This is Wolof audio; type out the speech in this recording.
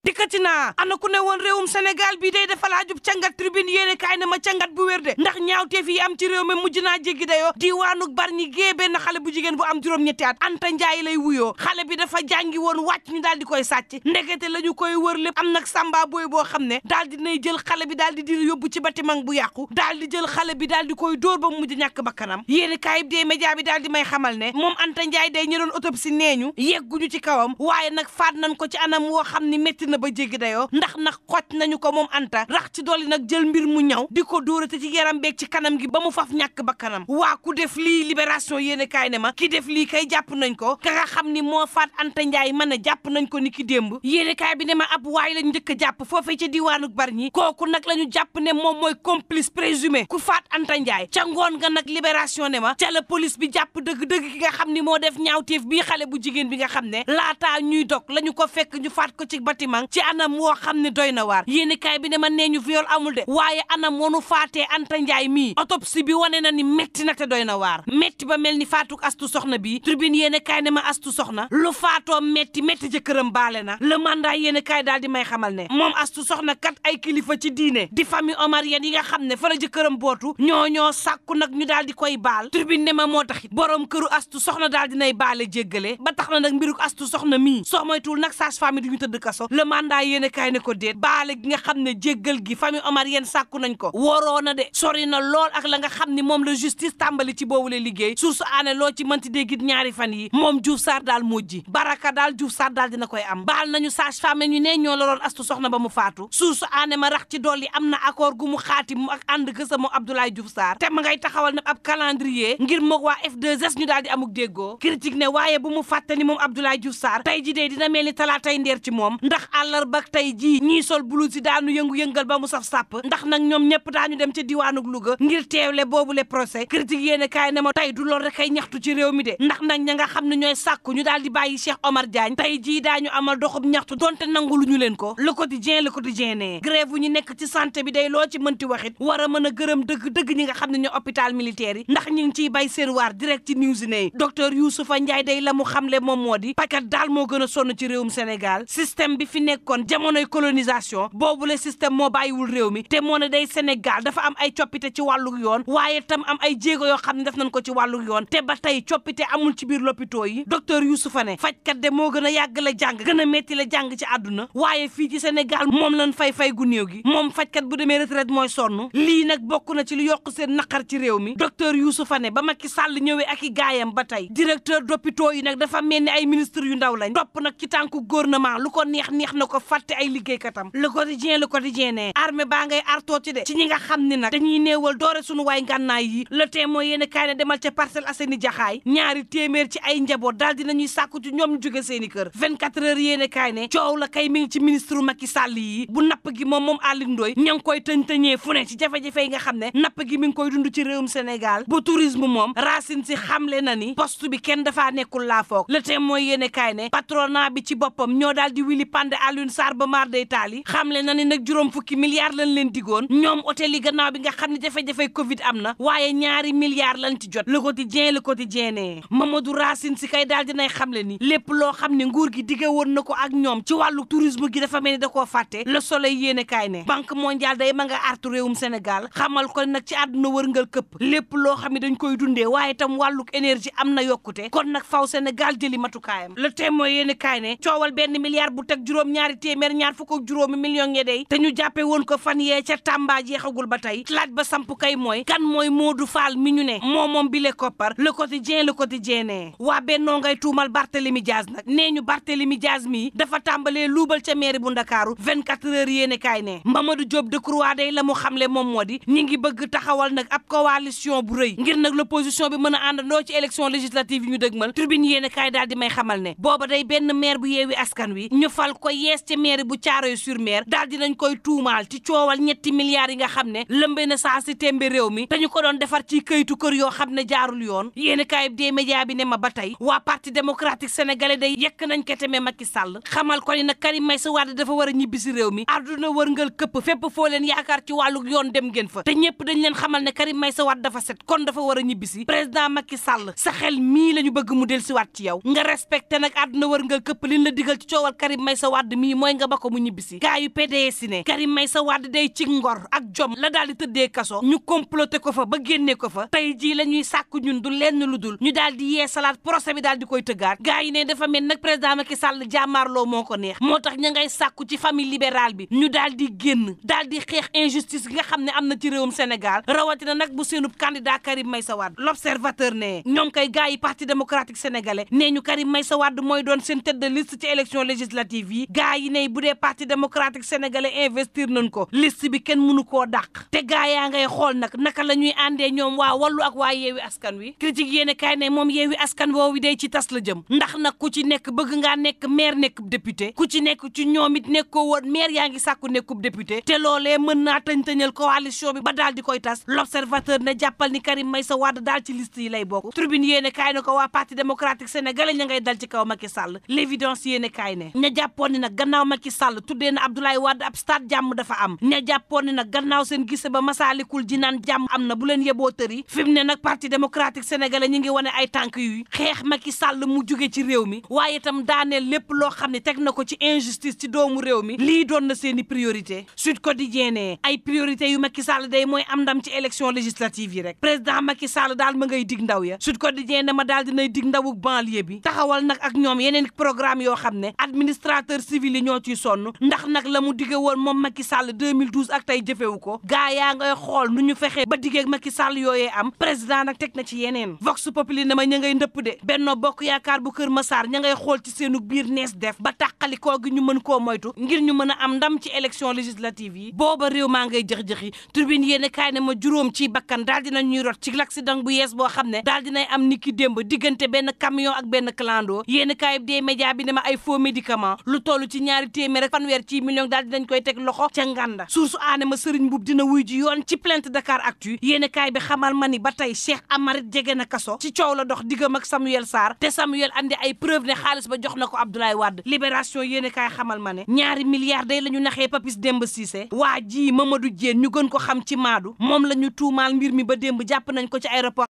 dikkati naa ana ku ne woon réewum Sénégal bi day dafa laajub cangat tribune yéene kaay ne ma cangat bu wér de ndax ñaawteef yi am ci réew mi mujj naa jéggi dayoo diwaanuk Bargny gée benn xale bu jigéen bu am juróom-ñetti at Anta Ndiaye lay wuyoo xale bi dafa jàngi woon wàcc ñu daal di koy sàcc ndekete la ñu koy wër lépp am nag samba booy boo xam ne daal di nay jël xale bi daal di yóbbu ci bâtiment bu yàqu daal di jël xale bi daal di koy dóor ba mujj ñàkk bakkanam yéene kaay bi dee média bi daal di may xamal ne moom Anta Ndiaye day ñu doon autopsie nee ñu yegguñu ci kawam waaye nag faat nañ ko ci anam woo xam ni métti na ba jéggi dayoo ndax nag xoj nañu ko moom Anta rax ci dolli nag jël mbir mu ñaw di ko dóorate ci yaram beeg ci kanam gi ba mu faf ñàkk bakkanam waa ku def lii libération yéene kaay ne ma ki def lii kay jàpp nañ ko ka nga xam ni moo faat Anta Ndiaye mën a jàpp nañ ko ni ki démb yéene kaay bi ne ma ab waay lañ njëkk a jàpp foofee ca diwaanu Bargny kooku nag la ñu jàpp ne moom mooy complice présumé ku faat Anta Ndiaye ca ngoon nga nag libération ne ma ca la police bi jàpp dëgg-dëgg ki nga xam ni moo def ñaawteef bii xale bu jigéen bi nga xam ne laataa ñuy dog la ñu ko fekk ñu faat ko ci bâtiment ci anam woo xam ne doy na waar yéene kaay bi ne ma nee ñu viol amul de waaye anam wonu faatee Anta Ndiaye mii autopsie bi wane na ni métti na te doy na waar métti ba mel ni faatuk astu soxna bi tribune yéene kaay ne ma astu soxna lu faatoo métti jëkkëram baale na le mandat yéene kaay daal di may xamal ne moom astu soxna kat ay kilifa ci diine di famille omarienne yi nga xam ne fa la jëkkëram bootu ñoo sàkku nag ñu daal di koy baal tribune ne ma moo taxit borom këru astu soxna daal dinay baale jéggale ba tax na nag mbiruk astu soxna mii soo moytuwul nag sage-femme du ñu tëdd kaso le mandat yéene kaay ne ko déet baale gi nga xam ne jéggal gi famille omarienne sàkku nañ ko waroo na de sori na lool ak la nga xam ni moom la justice tàmbali ci boobule liggéey source aane loo ci mënti déggit ñaari fan yi moom Diouf Sarr daal mujji baraka daal Diouf Sarr daal dina koy am baal nañu sage-femme ñu ne ñoo la doon astu soxna ba mu faatu source aane ma rax ci dolli am na accord gu mu xaati mu ak ànd gësa moom Abdoulaye Diouf Sarr te ma ngay taxawal nag ab calendrier ngir moog waa F2S ñu daal di amuk déggoo critique ne waaye bu mu fàtte ni moom Abdoulaye Diouf Sarr tey ji dee dina mel ni talaatay ndeer ci moom ndax àllarba tey ji ñii sol blouse yi daanu yëngu-yëngal ba mu saf sàpp ndax nag ñoom ñëpp daañu dem ca diwaanuk Louga ngir teewle boobule procès critique yéene kaay ne ma tey du lool rek ay ñaxtu ci réew mi de ndax nag ña nga xam ne ñooy sàkku ñu daal di bàyyi Cheikh Omar Diagne tey jii daañu amal doxub ñaxtu donte nangu lu ñu leen ko le quotidien ne grève wu ñu nekk ci santé bi day loo ci mënti waxit war a mën a gërëm dëgg ñi nga xam ne ñoo hôpital militaire yi ndax ñu ngi ciy bay seen waar direct ci news ne docteur Youssoufa Ndiaye day la mu xamle moom moo di pajkat daal moo gën a sonn ci réewum Sénégal système bi fi nekkoon jamonoy colonisation boobule système moo bàyyiwul réew mi te moo ne day Sénégal dafa am ay coppite ci wàllu yoon waaye tam am ay jéego yoo xam ne def nañ ko ci wàllu yoon te ba tey coppite amul ci biir lopito yi docteur Youssoufa ne fajkat de moo gën a yàgg la jàng gën a metti la jàng ci àdduna waaye fii ci Sénégal moom lañ fay gu néew gi moom fajkat bu demee retraite mooy sonn lii nag bokk na ci lu yokk seen naqar ci réew mi docteur Youssoufa ne ba Macky Sall ñëwee ak i gaayam ba tey directeur d'hôpitaux yi nag dafa mel ni ay ministre yu ndaw lañ topp nag ci tànku gouvernement lu ko neex na ko fàtte ay liggéeykatam le quotidien ne armée baa ngay artoo ci de ci ñi nga xam ne nag dañuy néewal doore suñu waay ngànnaay yi le Témoin yéen kaay ne demal ca Parcelles Assainies jaxaay ñaari téeméer ci ay njaboot daal dinañuy sàkku ci ñoom ñu jóge seeni kër 24 heures yéen kaay ne coow la kay mi ngi ci ministre Macky Sall yi bu napp gi moom Aly Ndoye ña ngi koy tëñ-tëñee fu ne ci jafe-jafe yi nga xam ne napp gi mi ngi koy dund ci réewum Sénégal bu tourisme moom Racine si xamle na ni poste bi kenn dafaa nekkul laa foog le Témoin yéen kaay ne patronat bi ci boppam ñoo daal di wili pande Alioune Sarr ba maar day taali xamle na ni nag juróom fukki milliards lañ leen digoon ñoom hôtel yi gannaaw bi nga xam ne jafe-jafe Covid am na waaye ñaari milliards lañ ci jot le quotidien ne Mamadou Racine si kay daal dinay xamle ni lépp loo xam ne nguur gi dige woon na ko ak ñoom ci wàllu tourisme gi dafa mel ni da koo fàtte le Soleil yéene kaay ne banque mondiale day ma nga artu réewum Sénégal xamal ko nag ci àdduna wërngal këpp lépp loo xam ne dañ koy dundee waaye tam wàlluk énergie am na yokkute kon nag faw Sénégal jëli matukaayam le Témoin yéene kaay ne coowal benn milliard bu teg juróom-ñaari téeméer ñaar fukk ak juróomi million nge day te ñu jàppe woon ko fan yee ca Tamba jeexagul ba tey laaj ba samp kay mooy kan mooy Modou Fall mi ñu ne moom bile koppar le quotidien ne waa Bennoo ngay tuumal Barthélémy Diaz nag nee ñu Barthélémy Diaz mi dafa tàmbalee luubal ca mairie bu Ndakaaru 24 heures yéene kaay ne Mamadou Diop Decroix day la mu xamle moom moo di ñi ngi bëgg taxawal nag ab coalition bu rëy ngir nag l'opposition bi mën a àndandoo ci élection législative yi ñu dëgmal Tribune yéene kaay daal di may xamal ne booba day benn maire bu Yewwi Askan Wi ñu fal ko yees ca mairie bu Thiaroye-sur-Mer daal dinañ koy tuumaal ci coowal ñetti milliards yi nga xam ne lëmbe na saa si tembe réew mi dañu ko doon defar ci këyitu kër yoo xam ne jaarul yoon yéene kaay bi dee média bi ne ma ba tey waa parti démocratique sénégalais day yekk nañ ko temee Macky Sall xamal ko ni nag Karim Meïssa Wade dafa war a ñibbi si réew mi àdduna wërngal këpp fépp foo leen yaakaar ci wàllu yoon dem ngeen fa te ñëpp dañ leen xamal ne Karim Meïssa Wade dafa set kon dafa war a ñibbi si président Macky Sall sa xel mii la ñu bëgg mu del si waat ci yow nga respecté nag àdduna wërngal këpp liñ la digal ci coowal Karim Meïssa Wade Wade mii mooy nga ba ko mu ñibbisi gaa yu PDS ne Karim Meïssa Wade day ci ngor ak jom la daal di tëddee kaso ñu comploté ko fa ba génne ko fa tey jii la ñuy sàkku ñun du lenn lu dul ñu daal di yee salaat procès bi daal di koy tëggaat gaa yi ne dafa mel nag président Macky Sall jàmmaarloo moo ko neex moo tax ña ngay sàkku ci famille libérale bi ñu daal di génn daal di xeex injustice gi nga xam ne am na ci réewum Sénégal rawatina nag bu seenub candidat Karim Meïssa Wade l'observateur ne ñoom kay gaa yi parti démocratique sénégalais nee ñu Karim Meïssa Wade mooy doon seen tête de liste ci élection législative yi gaa yi ne bu dee parti démocratique sénégalais investir nañ ko liste bi kenn mënu koo dàq te gaa yaa ngay xool nag naka la ñuy àndee ñoom waa wallu ak waa yeewi askan wi critique yéene kaay ne moom yeewi askan woowu day ci tas la jëm ndax nag ku ci nekk bëgg ngaa nekk maire nekkub député ku ci nekk ci ñoom it nekkoo woon maire yaa ngi sàkku nekkub député te loolee mën naa tëñ-tëñal coalition bi ba daal di koy tas l'observateur ne jàppal ni Karim Meïssa Wade daal ci liste yi lay bokk tribune yéene kaay ne ko waa parti démocratique sénégalais ña ngay dal ci kaw Macky Sall l'évidence yéene kaay ne ña jàppoon ni nag gannaaw Macky Sall tuddee na Abdoulaye Wade ab stade jàmm dafa am ña jàppoon ni nag gannaaw seen gise ba Masaalikul Jinaan jàmm am na bu leen yeboo tëri fi mu ne nag parti démocratique sénégalais ñi ngi wane ay tànk yuy xeex Macky Sall mu jóge ci réew mi waaye itam daaneel lépp loo xam ne teg na ko ci injustice ci doomu réew mi lii doon na seeni priorité Sud Quotidien ne ay priorité yu Macky Sall day mooy am ndam ci élection législative yi rek président Macky Sall daal ma ngay dig ndaw ya Sud Quotidien ne ma daal dinay dig ndawuk banlieue bi taxawal nag ak ñoom yeneen programme yoo xam ne administrateur civil yi ñoo ciy sonn ndax nag la mu dige woon moom Macky Sall 2012 ak tey jëfewu ko gaa yaa ngay xool nu ñu fexee ba digeeg Macky Sall yooyee am président nag teg na ci yeneen Vox Populi ne ma ña ngay ndëpp de Benno Bokk Yaakaar bu Kër Massar ña ngay xool ci seenu biir nees def ba tàqalikoo gi ñu mën koo moytu ngir ñu mën a am ndam ci élection législative yi booba réew maa ngay jëx-jëxi Tribune yéene kaay ne ma juróom ci bakkan daal dina ñuy rot ci l'accident bu yees boo xam ne daal dinay am niki démb diggante benn camion ak benn clando yéene kaay des médias bi ne ma ay faux médicament lu toll ci ñaari téeméer ak fanweer ci million daal dinañ koy teg loxo ca nganda source aane ma Serigne Mboup dina wuy ji yoon ci plainte Dakaractu yéene kaay bi xamal ma ni ba tey Cheikh Amarit jege na kaso ci coow la dox diggam ak Samuel Sarr te Samuel andi ay preuve ne xaalis ba jox na ko Abdoulaye Wade libération yéene kaay xamal ma ne ñaari milliards day la ñu naxee Papis Demba Cissé waa ji Mamadou Diène ñu gën ko xam ci Maadu moom la ñu tuumaal mbir mi ba démb jàpp nañ ko ci aéroport